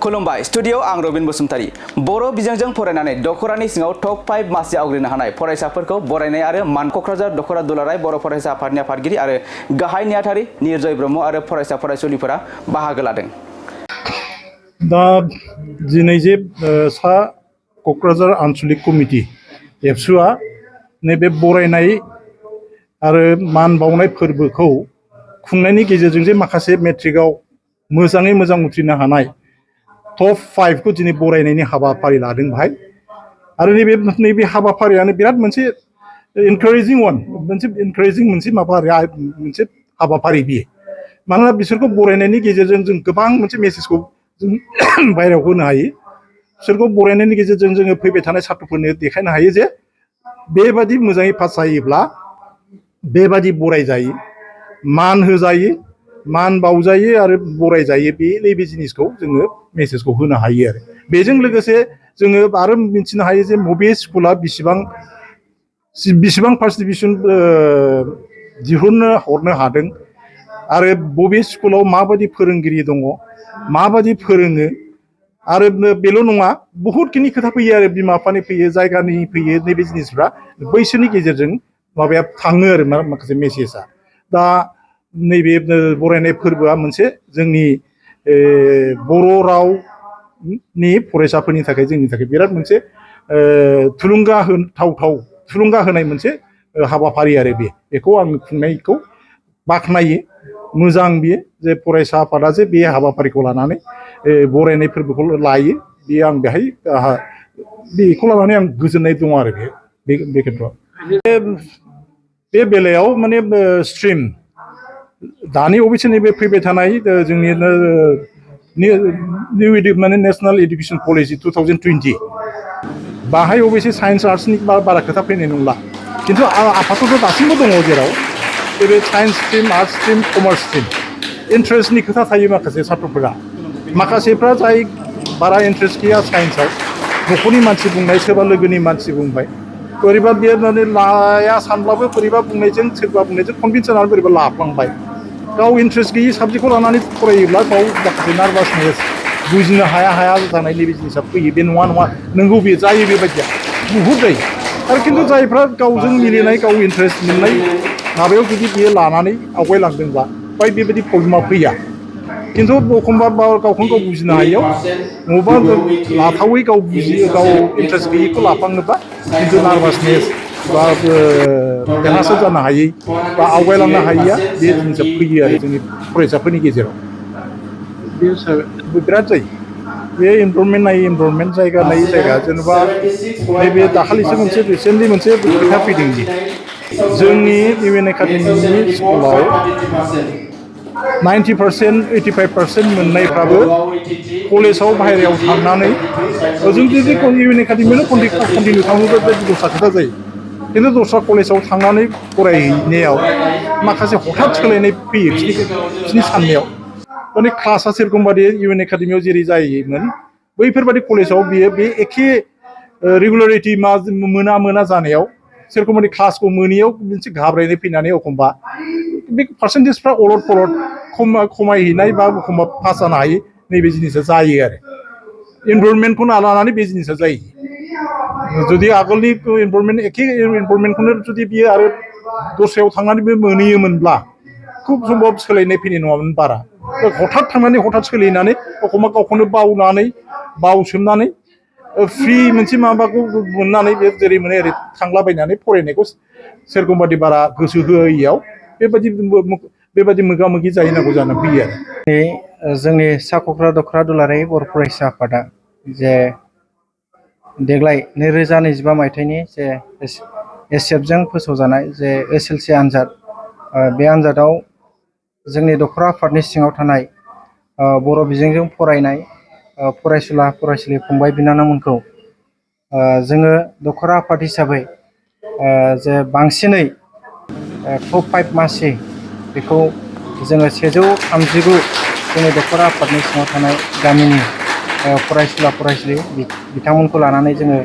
खुलुमबाय स्टुडियो आं रबिन बसुमतारी बर' बिजोंजों फरायनानै दख'रानि सिङाव टप 5 मासि आवग्रिनो हानाय फरायसाफोरखौ बरायनाय आरो मान क'क्राझार दख'रा दुलाराय बर' फरायसा आफादनि आफादगिरि आरो गाहाय नेहाथारि निर्जय ब्रह्म आरो फरायसा फरायसुलिफोरा बाहागो लादों। दा दिनै जे सा क'क्राझार आनसलिक कमिटि एबसुआ नैबे बरायनाय आरो मान बावनाय फोरबोखौ खुंनायनि गेजेरजों जे माखासे मेट्रिकआव मोजाङै मोजां उथ्रिनो हानाय टप 5 को दिनै बरायनायनि हाबाफारि लादों भाई आरो नैबे हाबाफारियानो बिराद मोनसे इनकारेजिं मोनसे हाबाफारि बियो मानोना बिसोरखौ बरायनायनि गेजेरजों जों गोबां मोनसे मेसेजखौ जों बायरायाव होनो हायो बिसोरखौ बरायनायनि गेजेरजों जोङो फैबाय थानाय सात्रफोरनो देखायनो हायो जे बेबादि मोजाङै पास जायोब्ला बेबादि बराय जायो मान होजायो मान बावजायो आरो बराय जायो नैबे जिनिसखौ जोङो मेसेजखौ होनो हायो आरो बेजों लोगोसे जोङो आरो मिथिनो हायो जे बबे स्कुला बिसिबां फार्स्ट डिभिजन दिहुननो हरनो हादों आरो बबे स्कुलाव माबायदि फोरोंगिरि दङ माबायदि फोरोङो आरो बेल' नङा बहुतखिनि खोथा फैयो आरो बिमा बिफानि फैयो जायगानि फैयो नैबे जिनिसफ्रा बैसोरनि गेजेरजों माबाया थाङो आरो माखासे मेसेजआ दा नैबे बरायनाय फोरबोआ मोनसे जोंनि बर' रावनि फरायसाफोरनि थाखाय जोंनि थाखाय बिराद मोनसे थुलुंगा होनाय मोनसे हाबाफारि आरो बेखौ आं खुंनायखौ बाख्नायो मोजां बियो जे फरायसा आफादा जे बे हाबाफारिखौ लानानै बरायनाय फोरबोखौ लायो बेयो आं बेखौ लानानै आं गोजोननाय दङ आरो बे खेथ्रआव बे बेलायाव माने स्ट्रिम दानि अबयसे नैबे फैबाय थानाय जोंनि माने नेशनेल इडुकेसन पलिसि 2020 बाहाय अबयसे साइन्स आर्ट्सनि बारा खोथा फैनाय नंला खिन्थु आफादाथ' दासिमबो दङ जेराव बे science stream arts stream commerce stream इन्ट्रेस्टनि खोथा थायो माखासे सात्रफोरा माखासेफ्रा जाय बारा इन्ट्रेस्ट गैया साइन्सआव न'खरनि मानसि बुंनाय सोरबा लोगोनि मानसि बुंबाय बोरैबा बे माने लाया सानब्लाबो बोरैबा बुंनायजों सोरबा बुंनायजों कनभिन्स जानानै बोरैबा लाफ्लांबाय गाव इन्ट्रेस्ट गैयि साबजेक्टखौ लानानै फरायोब्ला गाव माखासे नार्भासनेस बुजिनो हाया जानाय नैबे जिनिसा फैयो बे नङा नोंगौ बे जायो बेबायदिया बुहुद जायो आरो खिन्थु जायफ्रा गावजों मिलिनाय गाव इन्ट्रेस्ट मोननाय माबायाव जुदि बियो लानानै आवगायलांदोंब्ला बाय बेबायदि प्रब्लेमा फैया खिन्थु एखमबा गावखौनो गाव बुजिनो हायियाव बबेबा लाथावै गाव इन्ट्रेस्ट गैयिखौ लाफ्लाङोबा खिन्थु नार्भासनेस बा देरहासार जानो हायै बा आवगायलांनो हायैया बे जिनिसा फैयो आरो जोंनि फरायसाफोरनि गेजेराव बे बिराद जायो बे इनभारनमेन्ट नायै इनभारनमेन्ट जायगा नायै जायगा जेनेबा नैबे दाखालिसो रिसेन्टलि मोनसे खोथा फैदों दि जोंनि इउएन एकाडेमिनि स्कुलाव 90% 85% मोननायफ्राबो कलेजाव बाहेरायाव थांनानै जों जुदि इउएन एकाडेमियावनो कन्टिनिउ खालामोबा बे दस्रा खोथा जायो खिन्थु दस्रा कलेजाव थांनानै फरायहैनायाव माखासे हठात सोलायनाय फैयो बिसोरनि साननायाव माने क्लासा सेरखमबादि इउएन एकाडेमियाव जेरै जायोमोन बैफोरबादि कलेजाव बियो बे एखे रेगुलारिटि मोना जानायाव सेरखमबादि क्लासखौ मोनियाव मोनसे घाबरायनाय फैनानै एखमबा बे पार्सेन्टेजफ्रा अलट पलट खमायहैनाय बा एखमबा पास जानो हायै नैबे जिनिसा जायो आरो इनभारनमेन्टखौ लानानै बे जिनिसा जायो जुदि आगोलनि एखे इनभारनमेन्टखौनो जुदि बियो आरो दस्रायाव थांनानै बे मोनहैयोमोनब्ला खुब सम्भब सोलायनाय फैनाय नङामोन बारा हठात थांनानै हठात सोलायनानै एखमबा गावखौनो बावसोमनानै फ्रि मोनसे माबाखौ मोननानै बे जेरै मोनो ओरै थांलाबायनानै फरायनायखौ सोरखमबादि बारा गोसो होयैयाव बेबायदि मोगा मोगि जाहैनांगौ जानानै फैयो आरो जोंनि सा क'क्राझार दख'रा दुलाराय बर' फरायसा आफादा जे देग्लाय 2025 मायथाइनि जे एसएफजों फोसावजानाय जे एसएलसि आनजाद बे आनजादाव जोंनि दख'रा आफादनि सिङाव थानाय बर' बिजोंजों फरायनाय फरायसुलि फंबाय बिनानावमोनखौ जोङो दख'रा आफाद हिसाबै जे बांसिनै टप 5 मासि बेखौ जोङो 139 जोंनि दख'रा आफादनि सिङाव थानाय गामिनि फरायसुलि बिथांमोनखौ लानानै जोङो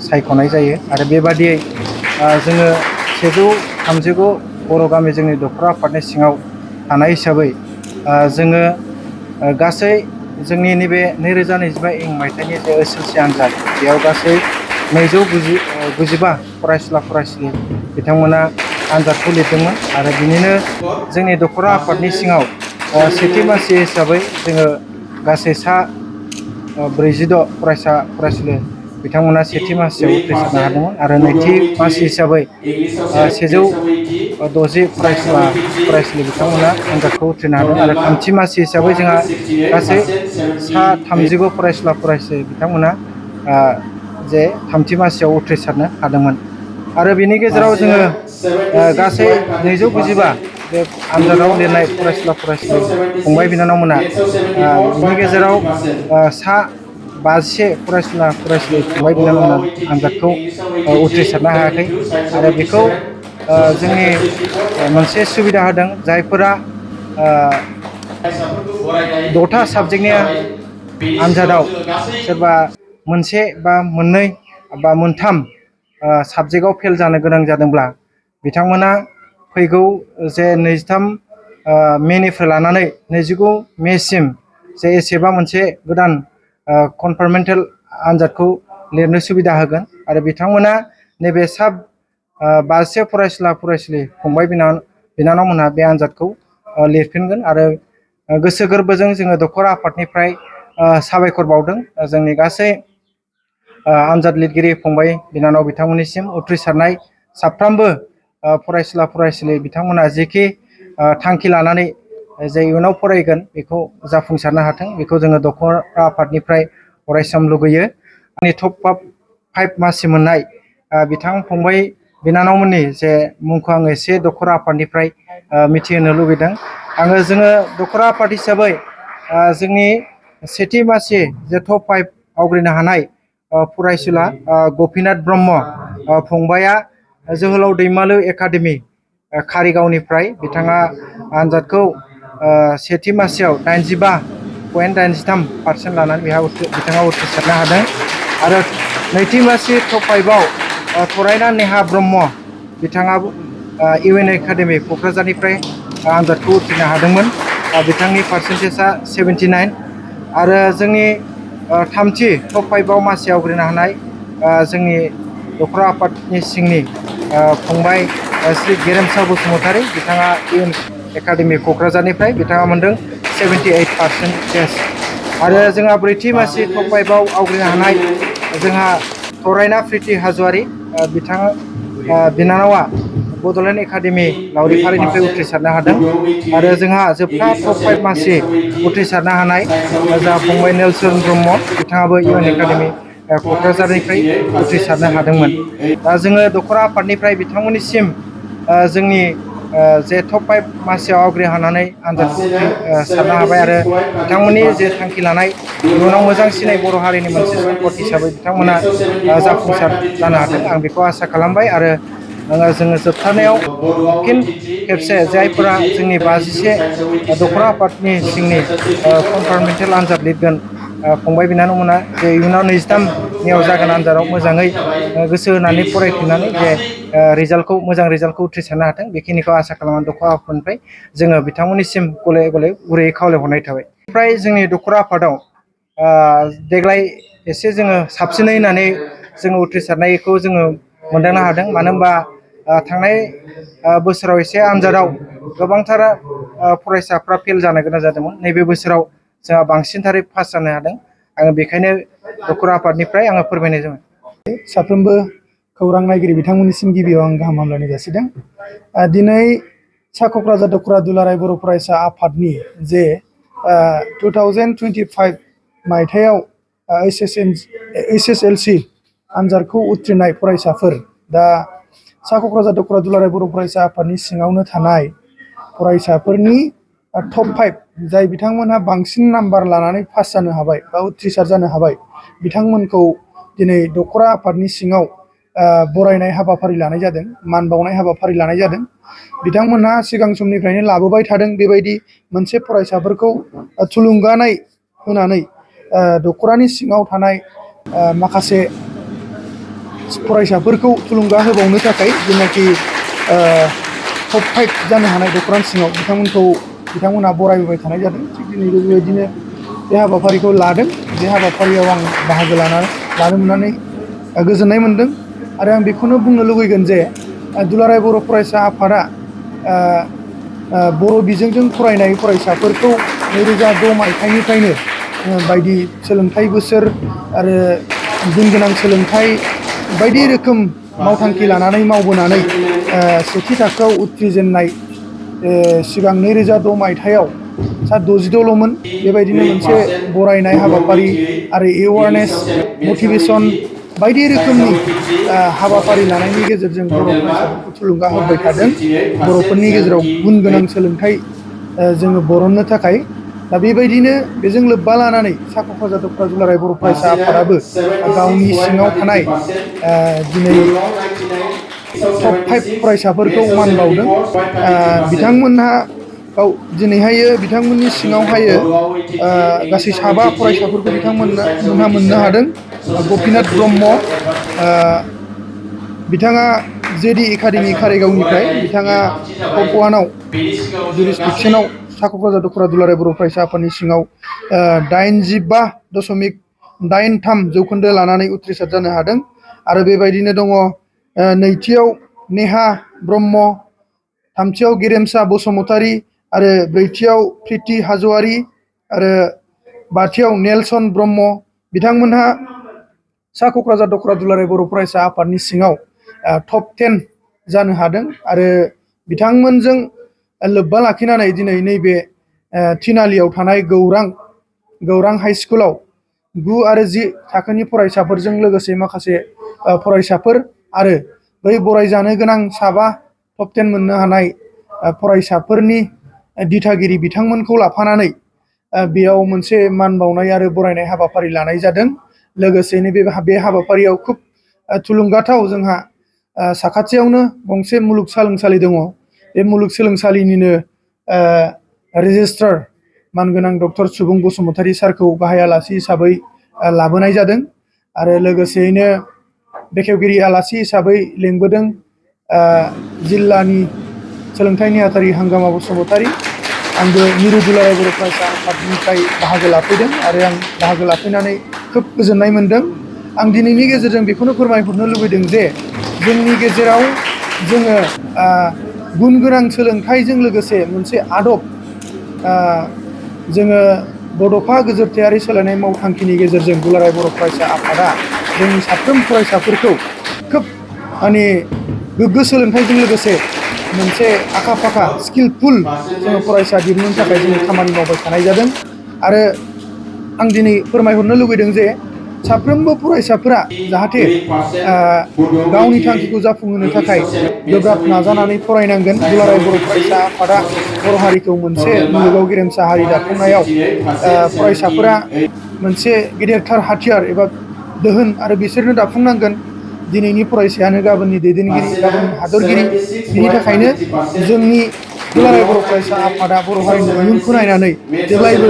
सायख'नाय जायो आरो बेबादियै जोङो 139 बर' गामि जोंनि दख'रा आफादनि सिङाव थानाय हिसाबै जोङो गासै जोंनि नैबे 2025 मायथाइनि जे एसएलसि आनजाद बेयाव गासै 295 फरायसुला फरायसुलि बिथांमोना आनजादखौ लिरदोंमोन आरो बिनिनो जोंनि दख'रा आफादनि सिङाव सेथि मासि हिसाबै जोङो गासै 46 फरायसा फरायसुलि बिथांमोना सेथि मासियाव उथ्रिसारनो हादोंमोन आरो नैथि मासि हिसाबै 160 फरायसुला फरायसुलि बिथांमोना आनजादखौ उथ्रिनो हादों आरो थामथि मासि हिसाबै जोंहा गासै 39 फरायसुला फरायसुलि बिथांमोना जे थामथि मासियाव उथ्रिसारनो हादोंमोन आरो बिनि गेजेराव जोङो गासै 295 बे आनजादाव लिरनाय फरायसुला फरायसुलि फंबाय बिनानावमोना बिनि गेजेराव 51 फरायसुला फरायसुलि फंबाय बिनानावमोना आनजादखौ उथ्रिसारनो हायाखै आरो बेखौ जोंनि मोनसे सुबिदा होदों जायफोरा 6था साबजेक्टनि आनजादाव सोरबा मोनसे बा मोननै बा मोनथाम साबजेक्टआव फेल जानो गोनां जादोंब्ला बिथांमोना फैगौ जे 23 मेनिफ्राय लानानै 29 मेसिम जे एसेबा मोनसे गोदान कनफार्मेन्टेल आनजादखौ लिरनो सुबिदा होगोन आरो बिथांमोना नैबे 52 फरायसुला फरायसुलि फंबाय बिनानावमोनहा बे आनजादखौ लिरफिनगोन आरो गोसो गोरबोजों जोङो दख'र आफादनिफ्राय साबायखर बावदों जोंनि गासै आनजाद लिरगिरि फंबाय बिनानाव बिथांमोननिसिम उथ्रिसारनाय साफ्रोमबो फरायसुला फरायसुलि बिथांमोना जेखि थांखि लानानै जे इयुनाव फरायगोन बेखौ जाफुंसारनो हाथों बेखौ जोङो दख'र आफादनिफ्राय अरायसम लुगैयो। आंनि टप 5 मासि मोननाय बिथां फंबाय बिनानावमोननि जे मुंखौ आङो एसे दख'र आफादनिफ्राय मिथिहोनो लुबैदों। जोङो दख'र आफाद हिसाबै जोंनि सेथि मासि जे टप 5 आवग्रिनो हानाय फरायसुला गपिनाथ ब्रह्म फंबाया जोहोलाव दैमालु एकाडेमि कारिगावनिफ्राय बिथाङा आनजादखौ सेथि मासियाव 85.83% लानानै बिथाङा उथ्रिसारनो हादों आरो नैथि मासि टप 5आव थरायना नेहा ब्रह्म बिथाङा इउएन एकाडेमि क'क्राझारनिफ्राय आनजादखौ उथ्रिनो हादोंमोन। बिथांनि पार्सेन्टेजआ 79 आरो जोंनि थामथि टप 5आव मासि आवग्रिनो हानाय जोंनि दख'र आफादनि सिंनि फंबाय श्री गेरेमसा बसुमतारी बिथाङा इउएन एकाडेमि क'क्राझारनिफ्राय बिथाङा मोनदों 78% आरो जोंहा ब्रैथि मासि टप 5आव आवग्रिनो हानाय जोंहा थरायना प्रिति हाज'वारि बिनानावा बड'लेण्ड एकाडेमि लावरिपारिनिफ्राय उथ्रिसारनो हादों आरो जोंहा जोबथा टप 5 मासि उथ्रिसारनो हानाय जोंहा फंबाय नेलसन ब्रह्म बिथाङाबो इउएन एकाडेमि क'क्राझारनिफ्राय उथ्रिसारनो हादोंमोन। दा जोङो दख'र आफादनिफ्राय बिथांमोननिसिम जोंनि जे टप 5 मासियाव आवग्रिहानानै आनजादखौ उथ्रिसारनो हाबाय आरो बिथांमोननि जे थांखि लानाय इयुनाव मोजांसिनै बर' हारिनि मोनसे सम्पद हिसाबै बिथांमोना जाफुंसार जानो हाथों आं बेखौ आसा खालामबाय आरो जोङो जोबथारनायाव फिन खेबसे जायफोरा जोंनि 51 दख'र आफादनि सिंनि कनफार्मेन्टेल आनजाद लिरगोन फंबाय बिनानावमोना जे इयुनाव 23मेआव जागोन आनजादाव मोजाङै गोसो होनानै फरायफिननानै जे मोजां रिजाल्टखौ उथ्रिसारनो हाथों बेखिनिखौ आसा खालामनानै दख'र आफादनिफ्राय जोङो बिथांमोननिसिम गले गले गुरैयै खावलायहरनाय थाबाय। ओमफ्राय जोंनि दख'र आफादाव देग्लाय एसे जोङो साबसिनै होननानै जोङो उथ्रिसारनायखौ जोङो मोनदांनो हादों मानो होनबा थांनाय बोसोराव एसे आनजादाव गोबांथार फरायसाफ्रा फेल जानो गोनां जादोंमोन नैबे बोसोराव जोंहा बांसिनथारै पास जानो हादों आङो बेखायनो दख'र आफादनिफ्राय आङो फोरमायनाय जाबाय। साफ्रोमबो खौरां नायगिरि बिथांमोननिसिम गिबियाव आं गाहाम हामलायनाय जासिदों। दिनै सा क'क्राझार दख'रा दुलाराय बर' फरायसा आफादनि जे 2025 मायथाइयाव HSLC आनजादखौ उथ्रिनाय फरायसाफोर दा सा क'क्राझार दख'रा दुलाराय बर' फरायसा आफादनि सिङावनो थानाय फरायसाफोरनि टप 5 जाय बिथांमोनहा बांसिन नाम्बार लानानै पास जानो हाबाय बा उथ्रिसार जानो हाबाय बिथांमोनखौ दिनै दख'रा आफादनि सिङाव बरायनाय हाबाफारि लानाय जादों मान बावनाय हाबाफारि लानाय जादों। बिथांमोनहा सिगां समनिफ्रायनो लाबोबाय थादों बेबायदि मोनसे फरायसाफोरखौ थुलुंगानाय होनानै दख'रानि सिङाव थानाय माखासे फरायसाफोरखौ थुलुंगा होबावनो थाखाय जेनाखि टप 5 जानो हानाय दख'रानि सिङाव बिथांमोनहा बरायबोबाय थानाय जादों। थिग दिनैबो बेबायदिनो बे हाबाफारिखौ लादों। बे हाबाफारियाव आं बाहागो लानो मोननानै गोजोननाय मोनदों आरो आं बेखौनो बुंनो लुगैगोन जे दुलाराय बर' फरायसा आफादा बर' बिजोंजों फरायनाय फरायसाफोरखौ 2006 मायथाइनिफ्रायनो बायदि सोलोंथाइ बोसोर आरो गुन गोनां सोलोंथाइ बायदि रोखोम मावथांखि लानानै मावबोनानै सेथि थाखोआव उथ्रिजेननाय सिगां 2006 मायथाइयाव सा 66ल'मोन। बेबायदिनो मोनसे बरायनाय हाबाफारि आरो एवारनेस मटिभेसन बायदि रोखोमनि हाबाफारि लानायनि गेजेरजों बर' फरायसाफोरखौ थुलुंगा होबाय थादों बर'फोरनि गेजेराव गुन गोनां सोलोंथाइ जोङो बरननो थाखाय। दा बेबायदिनो बेजों लोब्बा लानानै सा क'क्राझार दख'रा दुलाराय बर' फरायसा आफादाबो गावनि सिङाव थानाय दिनै टप 5 फरायसाफोरखौ मान बावदों। बिथांमोनहा दिनैहायो बिथांमोननि सिङावहायो गासै 7 फरायसाफोरखौ बिथांमोनहा मोननो हादों। गपिनाथ ब्रह्म, बिथाङा जेडि एकाडेमि कारिगावनिफ्राय बिथाङा टप 1आव जुरिसडिक्सनाव सा क'क्राझार दख'रा दुलाराय बर' फरायसा आफादनि सिङाव 85.83 जौखोन्दो लानानै उथ्रिसार जानो हादों। आरो बेबायदिनो दङ नैथियाव नेहा ब्रह्म, थामथियाव गेरेमसा बसुमतारी आरो ब्रैथियाव प्रिति हाज'वारी आरो बाथियाव नेलसन ब्रह्म। बिथांमोनहा सा क'क्राझार दख'रा दुलाराय बर' फरायसा आफादनि सिङाव टप 10 जानो हादों आरो बिथांमोनजों लोब्बा लाखिनानै दिनै नैबे थिनालियाव थानाय गौरां हाइ स्कुलाव 9 आरो 10 थाखोनि फरायसाफोरजों लोगोसे माखासे फरायसाफोर आरो बै बरायजानो गोनां 7 टप 10 मोननो हानाय फरायसाफोरनि दिथागिरि बिथांमोनखौ लाफानानै बेयाव मोनसे मान बावनाय आरो बरायनाय हाबाफारि लानाय जादों। लोगोसेनो बे हाबाफारियाव खुब थुलुंगाथाव जोंहा साखाथियावनो गंसे मुलुगसोलोंसालि दङ। बे मुलुगसोलोंसालिनिनो रेजिस्ट्रार मानगोनां डक्टर सुबुं बसुमतारी सारखौ गाहाय आलासि हिसाबै लाबोनाय जादों आरो लोगोसेयैनो बेखेवगिरि आलासि हिसाबै लेंबोदों जिल्लानि सोलोंथाइ नेहाथारि हांगामा बसुमतारी। आंबो मिरु दुलाराय बर' फरायसा आफादनिफ्राय बाहागो लाफैदों आरो आं बाहागो लाफैनानै खोब गोजोननाय मोनदों। आं दिनैनि गेजेरजों बेखौनो फोरमायहरनो लुबैदों जे जोंनि गेजेराव जोङो गुन गोनां सोलोंथाइजों लोगोसे मोनसे आदब जोङो बड'फा गोजोरथायारि सोलायनाय मावथांखिनि गेजेरजों दुलाराय बर' फरायसा आफादा जोंनि साफ्रोम फरायसाफोरखौ खोब गोग्गो सोलोंथाइजों लोगोसे मोनसे आखा फाखा स्किलफुल जोङो फरायसा दिहुननो थाखाय जोङो खामानि मावबाय थानाय जादों। आरो आं दिनै फोरमायहरनो लुबैदों जे साफ्रोमबो फरायसाफोरा जाहाथे गावनि थांखिखौ जाफुंहोनो थाखाय गोब्राब नाजानानै फरायनांगोन। दुलाराय बर' फरायसा आफादा बर' हारिखौ मोनसे मुलुगाव गेरेमसा हारि दाफुंनायाव फरायसाफोरा मोनसे गेदेरथार हाथियार एबा दोहोन आरो बिसोरनो दाफुंनांगोन। दिनैनि फरायसायानो गाबोननि दैदेनगिरि, गाबोननि हादरगिरि। बिनि थाखायनो जोंनि दुलाराय बर' फरायसा आफादा बर' हारिनि इयुनखौ नायनानै जेब्लायबो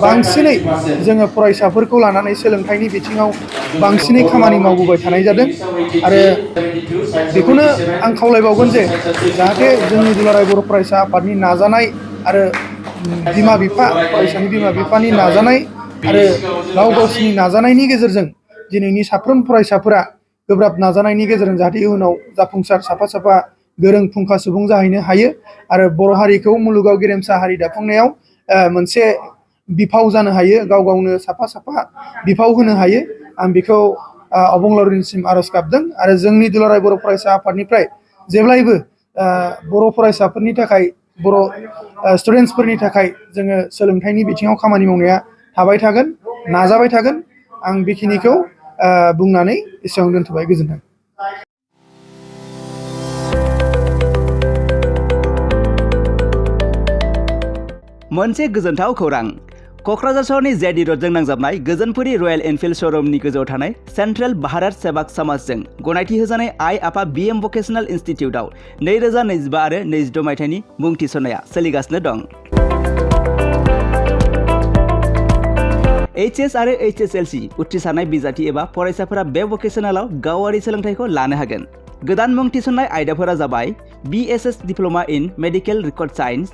बांसिनै जोङो फरायसाफोरखौ लानानै सोलोंथाइनि बिथिङाव बांसिनै खामानि मावबोबाय थानाय जादों। आरो बेखौनो आं खावलायबावगोन जे जाहाथे जोंनि दुलाराय बर' फरायसा आफादनि नाजानाय आरो फरायसानि बिमा बिफानि नाजानाय आरो गावसिनि नाजानायनि गेजेरजों दिनैनि साफ्रोम फरायसाफोरा गोब्राब नाजानायनि गेजेरजों जाहाथे इयुनाव जाफुंसार साफा गोरों फुंखा सुबुं जाहैनो हायो आरो बर' हारिखौ मुलुगाव गेरेमसा हारि दाफुंनायाव मोनसे बिफाव जानो हायो, गावनो साफा बिफाव होनो हायो। आं बेखौ अबंलावरिनिसिम आर'ज गाबदों आरो जोंनि दुलाराय बर' फरायसा आफादनिफ्राय जेब्लायबो बर' फरायसाफोरनि थाखाय, बर' स्टुडेन्टसफोरनि थाखाय जोङो सोलोंथाइनि बिथिङाव खामानि मावनाया थाबाय थागोन, नाजाबाय थागोन। आं बेखिनिखौ बुंनानै एसेयावनो दोनथ'बाय। गोजोन्थों। मोनसे गोजोनथाव खौरां। क'क्राझार सहरनि जेडि रडजों नांजाबनाय गोजोनपुरी रयेल एनफिल्ड श'रुमनि गोजौआव थानाय सेन्ट्रेल भारत सेवाक समाजजों गनायथि होजानाय आइ आफा BM भकेशनेल इनस्टिट्यूटआव 2025 आरो 26 मायथाइनि मुं थिसननाया सोलिगासिनो दं। HS आरो HSLC उथ्रिसारनाय बिजाथि एबा फरायसाफोरा बे भकेशनेलाव गावारि सोलोंथाइखौ लानो हागोन। गोदान मुं थिसननाय आयदाफोरा जाबाय BSS diploma in medical record science,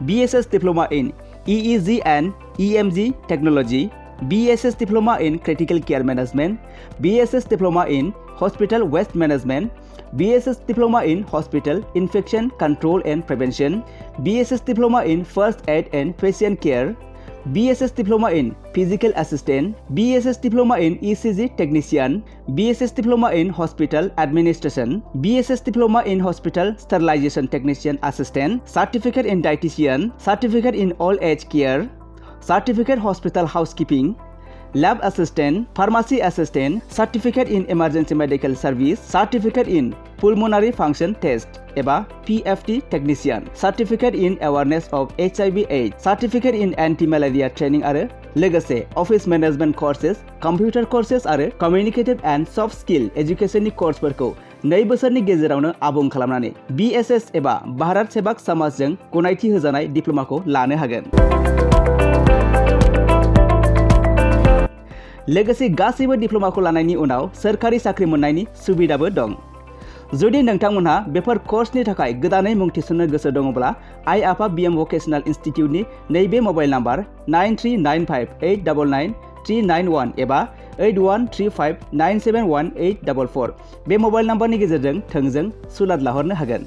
BSS diploma in EEG and EMG Technology, BSS Diploma in Critical Care Management, BSS Diploma in Hospital Waste Management, BSS Diploma in Hospital Infection Control and Prevention, BSS Diploma in First Aid and Patient Care, BSS Diploma in Physical Assistant, BSS Diploma in ECG Technician, BSS Diploma in Hospital Administration, BSS Diploma in Hospital Sterilization Technician Assistant, Certificate in Dietitian, Certificate in Old Age Care, Certificate Hospital Housekeeping, Lab Assistant, Pharmacy Assistant, Certificate in Emergency Medical Service, Certificate in Pulmonary Function Test एबा PFT Technician, Certificate in Awareness of HIV/AIDS, Certificate in Anti-Malaria Training आरो लोगोसे Office Management Courses, Computer Courses आरो Communicative and Soft Skill Education कोर्सफोरखौ 2 बोसोरनि गेजेरावनो आबुं खालामनानै BSS एबा भारत सेवाक समाजजों गनायथि होजानाय डिप्ल'माखौ लानो हागोन। लोगोसे गासैबो डिप्ल'माखौ लानायनि उनाव सोरखारि साख्रि मोननायनि सुबिदाबो दं। जुदि नोंथांमोनहा बेफोर कर्सनि थाखाय गोदानै मुं थिसननो गोसो दङब्ला आइ आफा BM भकेशनाल इनस्टिट्यूटनि नैबे मबाइल नाम्बार 9395899391 एबा 8135971844 बे मबाइल नाम्बारनि गेजेरजों थोंजों सुलाद लाहरनो हागोन।